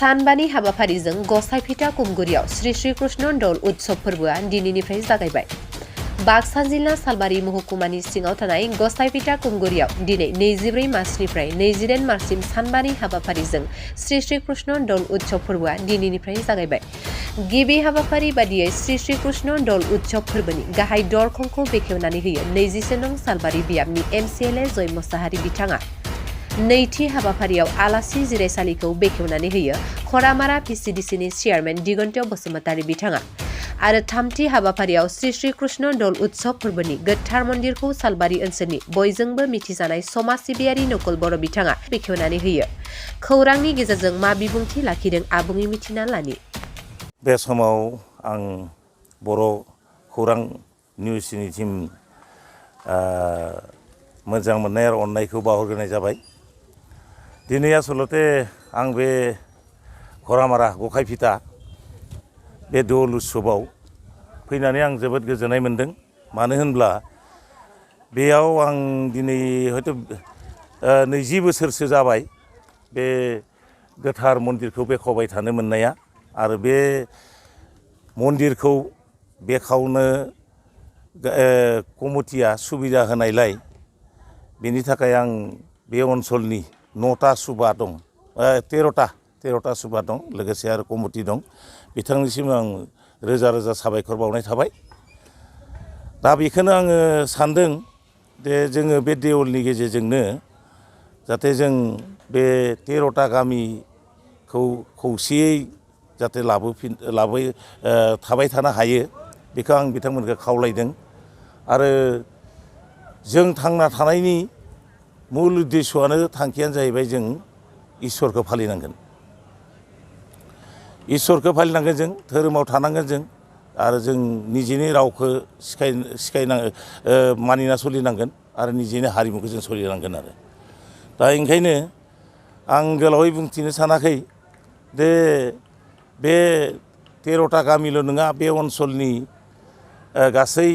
सानबानि हाबाफारिजों गसाइफिटा कुमगुरियाव श्री श्री कृष्ण दौल उत्सव फोरबोआ दिनैनिफ्राय जागायबाय। बाक्सा जिल्ला सालबारि महकुमानि सिङाव थानाय गसाइफिटा कुमगुरियाव दिनै 24 मार्चनिफ्राय 28 मार्चसिम सानबानि हाबाफारिजों श्री श्री कृष्ण दौल उत्सव फोरबोआ दिनैनिफ्राय जागायबाय। गिबि हाबाफारि बादियै श्री श्री कृष्ण दौल उत्सव फोरबोनि गाहाय दरखंखौ बेखेवनानै होयो 21 नं सालबारि बियाबनि MCLA जय मोसाहारि बिथाङा। नैथि हाबाफारियाव आलासि जिरायसालिखौ बेखेवनानै होयो खरामारा PCDCनि चेयारमेन दिगन्त बसुमतारी बिथाङा। आरो थामथि हाबाफारियाव श्री श्री कृष्ण दौल उत्सव फोरबोनि गोथार मन्दिरखौ सालबारि ओनसोलनि बयजोंबो मिथिजानाय समाज सिबियारि नकुल बर' बिथाङा बेखेवनानै होयो। खौरांनि गेजेरजों मा बिबुंथि लाखिदों आबुङै मिथिना लानि। बे समाव आं बर' खौरां निउसनि टीम मोजां मोननाय आरो अननायखौ बावहरग्रोनाय जाबाय। दिनै आसलते आं बे खरामारा गखाइफिटा बे दौल उत्सवआव फैनानै आं जोबोद गोजोननाय मोन्दों। मानो होनब्ला बेयाव आं दिनै हयथ' 20 बोसोरसो जाबाय बे गोथार मन्दिरखौ बेखावबाय थानो मोननाया। आरो बे मन्दिरखौ बेखावनो कमिटिया सुबिदा होनायलाय बेनि थाखाय आं बे ओनसोलनि 9टा सुबा दं, 13टा सुबा दं, लोगोसे आरो कमिटि दं। बिथांनिसिम आं रोजा रोजा साबायखर बावनाय थाबाय। दा बेखौनो आङो सानदों जे जोङो बे देवलनि गेजेरजोंनो जाहाथे जों बे 13टा गामिखौ खौसेयै जाहाथे थाबाय थानो हायो बेखौ आं बिथांमोनखौ खावलायदों। आरो जों थांना थानायनि मुल उद्देश्यआनो थांखियानो जाहैबाय जों इसोरखौ फालिनांगोन। इसोरखौ फालिनांगोन, जों धोरोमाव थानांगोन जों, आरो जों निजेनि रावखौ मानिना सोलिनांगोन आरो निजेनि हारिमुखौ जों सोलिनांगोन। आरो दा ओंखायनो आं गोलावै बुंथिनो सानाखै जे बे 13टा गामिल' नङा, बे ओनसोलनि गासै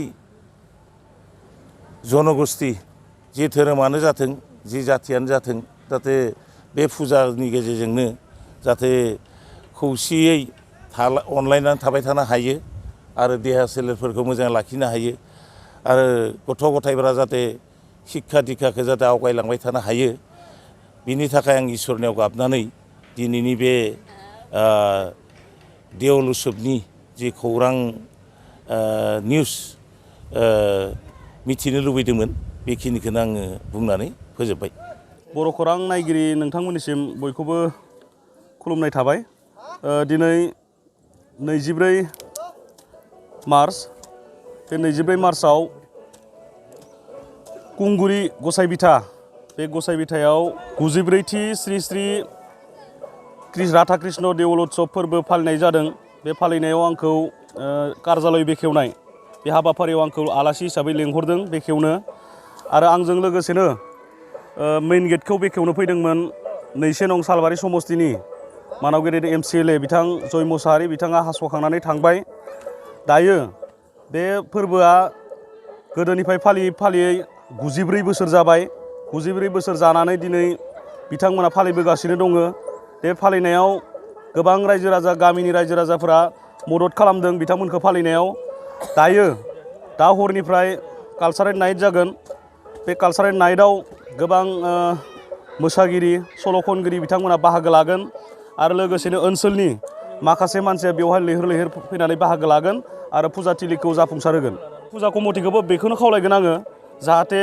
जनगोष्ठी जि धोरोमानो जाथों, जि जाथियानो जाथों, जाहाथे बे फुजानि गेजेरजोंनो जाहाथे खौसेयै अनलायनानै थाबाय थानो हायो आरो देहा सोलेरफोरखौ मोजां लाखिनो हायो आरो गथ' गथायफोरा जाहाथे शिक्षा दिक्षाखौ जाहाथे आवगायलांबाय थानो हायो। बिनि थाखाय आं इसोरनियाव गाबनानै दिनैनि बे देवल उत्सवनि जि खौरां निउस मिथिनो लुबैदोंमोन बेखिनिखौनो आङो बुंनानै फोजोबबाय। बर' खौरां नायगिरि नोंथांमोननिसिम बयखौबो खुलुमनाय थाबाय। दिनै 24 मार्च, बे 24 मार्चआव कुमगुरि गसाइबिथा, बे गसाइबिथायाव 94थि श्री श्री राधा कृष्ण देवल उत्सव फोरबो फालिनाय जादों। बे फालिनायाव आंखौ कार्यालय बेखेवनाय बे हाबाफारियाव आंखौ आलासि हिसाबै लेंहरदों बेखेवनो। आरो आंजों लोगोसेनो मेइन गेटखौ बेखेवनो फैदोंमोन 2 नं सालबारि समस्तिनि मानाव गेदेर MCLA बिथां जय मोसाहारि बिथाङा हास'खांनानै थांबाय। दायो बे फोरबोआ गोदोनिफ्राय फालियै फालियै 94 बोसोर जाबाय। 94 बोसोर जानानै दिनै बिथांमोना फालिबोगासिनो दङ। बे फालिनायाव गोबां रायजो राजा, गामिनि रायजो राजाफोरा मदद खालामदों बिथांमोनखौ फालिनायाव। दा हरनिफ्राय कालचारेल नाइट जागोन। बे कालचारेल नाइटआव गोबां मोसागिरि, सल' खनगिरि बिथांमोना बाहागो लागोन आरो लोगोसेनो ओनसोलनि माखासे मानसिया बेवहाय लैहोर लैहोर फैनानै बाहागो लागोन आरो फुजाथिलिखौ जाफुंसार होगोन। फुजा कमिटिखौबो बेखौनो खावलायगोन आङो, जाहाथे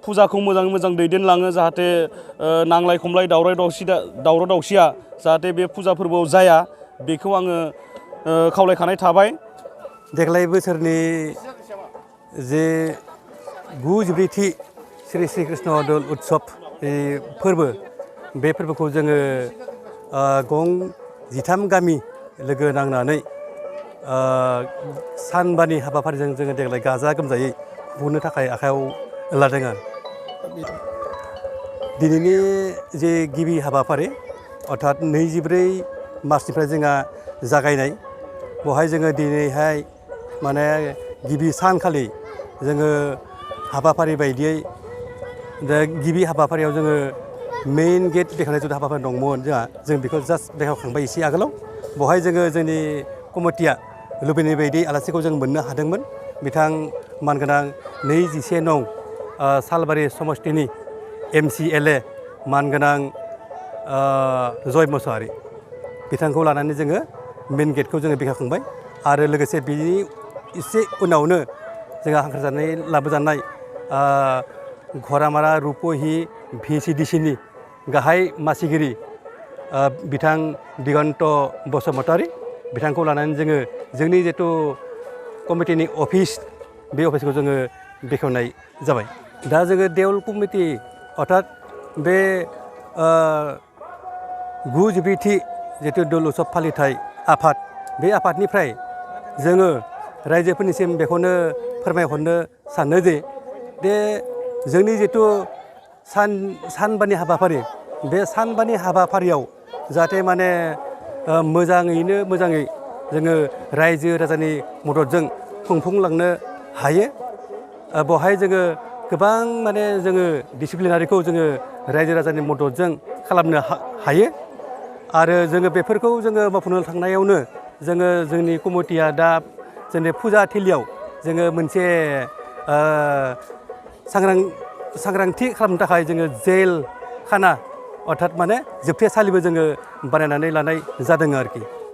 फुजाखौ मोजाङै मोजां दैदेनलाङो, जाहाथे नांलाय खमलाय दावराव दावसिया जाहाथे बे फुजा फोरबोआव जाया, बेखौ आङो खावलायखानाय थाबाय। देग्लाय बोसोरनि जे 94थि श्री श्री कृष्ण दौल उत्सव फोरबो, बे फोरबोखौ जोङो 13 गामि लोगो नांनानै सानबानि हाबाफारिजों जोङो देग्लाय गाजा गोमजायै खुंनो थाखाय आखायाव लादों। आरो दिनैनि जे गिबि हाबाफारि अर्थात 24 मार्चनिफ्राय जोंहा जागायनाय, बेवहाय जोङो दिनैहाय माने गिबि सानखालि जोङो हाबाफारि बायदियै गिबि हाबाफारियाव जोङो मेइन गेट बेखेवनाय जुदि हाबाफारि दंमोन जों बेखौ जास्ट बेखेवखांबाय एसे आगोलाव बेवहाय जोङो जोंनि कमिटिया लुबैनाय बायदि आलासिखौ जों मोननो हादोंमोन बिथां मानगोनां 21 नं सालबारि समष्टिनि MCLA मानगोनां जय मोसाहारि बिथांखौ लानानै जोङो मेइन गेटखौ जोङो बेखेवखांबाय आरो लोगोसे बिनि एसे उनावनो जोंहा हांख्रायजानाय लाबोजानाय घरामारा रुपहि VCDCनि गाहाय मासिगिरि बिथां दिगन्त बसुमतारी बिथांखौ लानानै जोङो जोंनि जितु कमिटिनि अफिस बे अफिसखौ जोङो बेखेवनाय जाबाय दा जोङो देवल कमिटि अर्थात बे 9th जितु दौल उत्सव फालिथाय आफाद बे आफादनिफ्राय जोङो रायजोफोरनिसिम बेखौनो फोरमायहरनो सानो जे जोंनि जितु सानबानि हाबाफारि बे सानबानि हाबाफारियाव जाहाथे माने मोजाङैनो मोजाङै जोङो रायजो राजानि मददजों खुंफुंलांनो हायो बेवहाय जोङो गोबां माने जोङो डिसिप्लिनारिखौ जोङो रायजो राजानि मददजों खालामनो हायो आरो जोङो बेफोरखौ जोङो मावफुंनो थांनायावनो जोङो जोंनि कमिटिया दा जोंनि फुजा थिलियाव जोङो मोनसे सांग्रांथि खालामनो थाखाय जोङो जेल खाना अर्थात माने जोबथेसालिबो जोङो बानायनानै लानाय जादों आरोखि